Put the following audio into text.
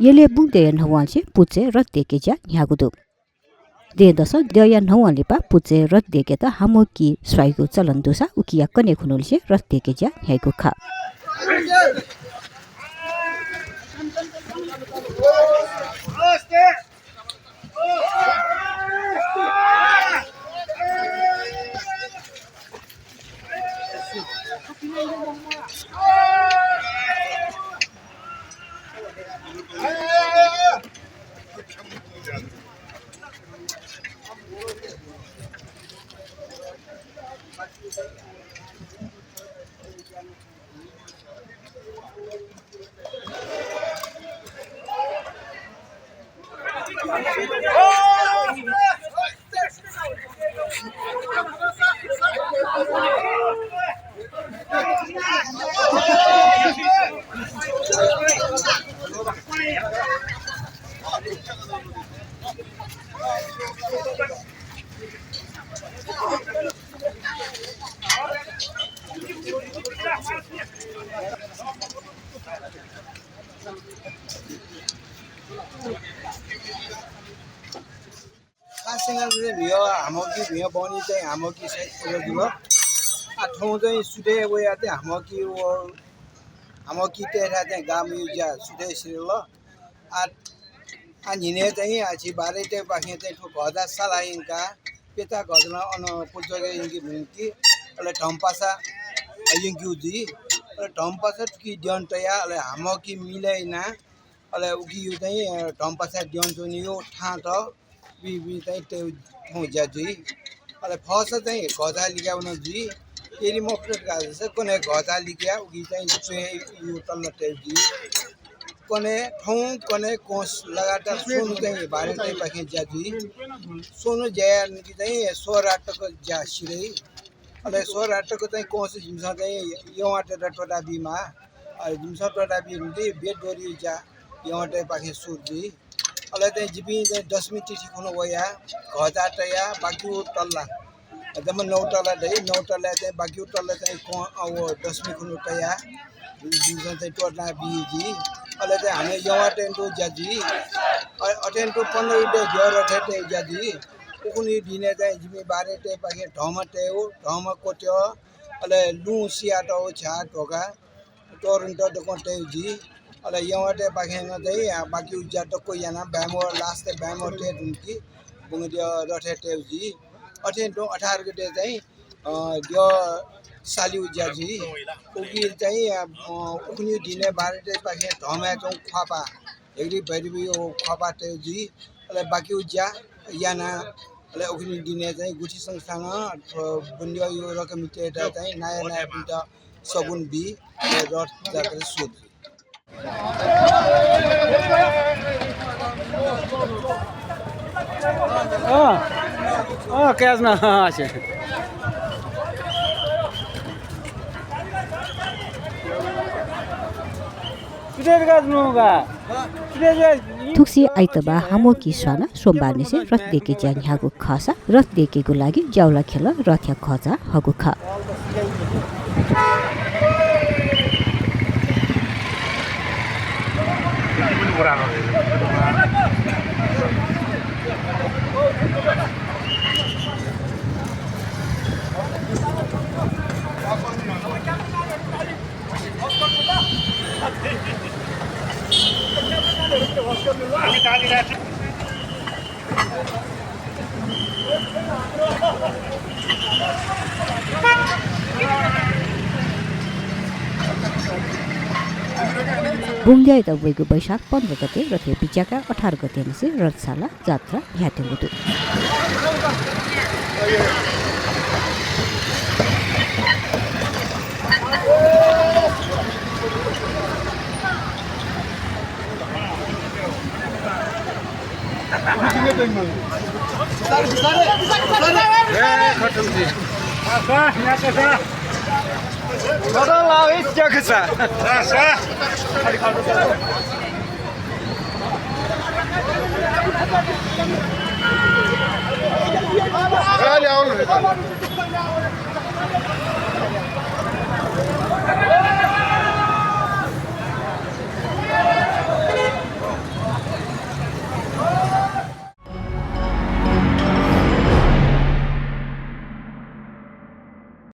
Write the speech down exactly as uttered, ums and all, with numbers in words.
यलय् बुँद्यःया न्हवंलिसे पुचय् रथ दय्के ज्या न्ह्याःगु दु। दँय्‌दसं द्यःया न्हवं लिपा पुचय् रथ दय्केत हामो कि स्वाइगु चलन दुसा उकिया कन्हय् खुन्हुलिसे रथ दय्के ज्या न्ह्याइगु खः। खास चाहिँ चाहिँ भिंगु हामो कि भिंगु बहनी चाहिँ हामो कि सय् जुल। आ, थौं चाहिँ सुथय् वयाः चाहिँ हामो कि व, हामो कि तयेथाय् चाहिँ गामय् ज्या सुथय् सिधल। आ, आ, न्हिनय् चाहिँ आ, झी बाह्रय्‌तय्‌पाखें चाहिँ थ्व घःचा साला यंकाः प्यता घःचा नं अन पुल्चोकय् यंके धुंकी, अले धंपासा यंकेगु जुइ। अले धंपासा थुकी द्यन तयाः, अले हामो कि मिलय् यानाः, अले उकिया चाहिँ, अ, धंपासा द्यन च्वनीगु थां त बी बी चाहिँ तयेगु थौं ज्या जुइ। अले फसा चाहिँ घःचा लिकाः वन जुइ। यदि मफुत धकाः जूसा कन्हय् घःचा लिकाः उकी चाहिँ च्वय् यु तल्ला तयेगु जुइ। कन्हय् थौं कन्हय् कंस लगातार स्वन्हु चाहिँ बाह्रय्‌तय्‌पाखें ज्या जुइ। स्वन्हु ज्या यानाः चाहिँ सोह्र तक ज्या सिधइ। अले सोह्र तक चाहिँ कंस जिमिसं चाहिँ यवंतय्‌त त्वःता बीमाः। अले जिमिसं त्वःता बी धुंकी बेद्वःरिया ज्या यवंतय्‌पाखें सुरु जुइ। अले चाहिँ जिपिं चाहिँ दशमी तिथि खुन्हु वयाः घःचा तयाः बाकिउ तल्ला, जम्मा नौ तल्ला दइ, नौ तल्लाय् चाहिँ बाकिउ तल्ला चाहिँ कं, अ, व दशमी खुन्हु तयाः जिमिसं चाहिँ त्वःता बी जुइ। अले चाहिँ हानं यवंतय्‌त ज्या जुइ। अ-, अथें तुं पन्ध्र गते द्यः रथय् तयेगु ज्या जुइ। उखुन्हु दिनय् चाहिँ जिमि बाह्रय्‌तय्‌पाखें धंमा तयेगु, धंमा क्वत्यः, अले लुँ सियातःगु झ्याः धोका तःधंकेत दक्वं तयेगु जुइ। अले यवंतय्‌पाखें नं चाहिँ, आ, बाकिउ ज्या दक्व यानाः बाय्‌म्ह last बाय्‌म्ह तये धुंकी बुंगद्यः रथय् तयेगु जुइ। अथें तुं अठार गते चाहिँ, अ, द्यः सालिउ ज्या जुइ। उकी चाहिँ, अ, उखुन्हु दिनय् बाह्रय्‌तय्‌पाखें धंमाय् च्वंगु ख्वाःपाः, हेगडी भैरवीया ख्वाःपाः तयेगु जुइ। अले बाकिउ ज्या यानाः, अले उखुन्हु दिनय् चाहिँ गुथि संस्थानं, अ, बुंद्यःया रकमितय्‌त चाहिँ नायः नायःपिन्त सगुन बी, अले रथ जात्रा सुरु जुइ। अँ, अँ, catch ना, अँ, अच्छा। थुगुसी आइतबाः हामो कि स्वानाः सोमबारनिसें रथ दय्के ज्या न्ह्याःगु खःसा रथ दय्केगु लागि ज्याउला खेलं रथया घःचा हःगु खः। बुंगद्यःयात वइगु वैशाख पन्ध्र गते रथय् बिज्याकाः अठार गतेनिसें रथशाला जात्रा न्ह्याथेंगु दु।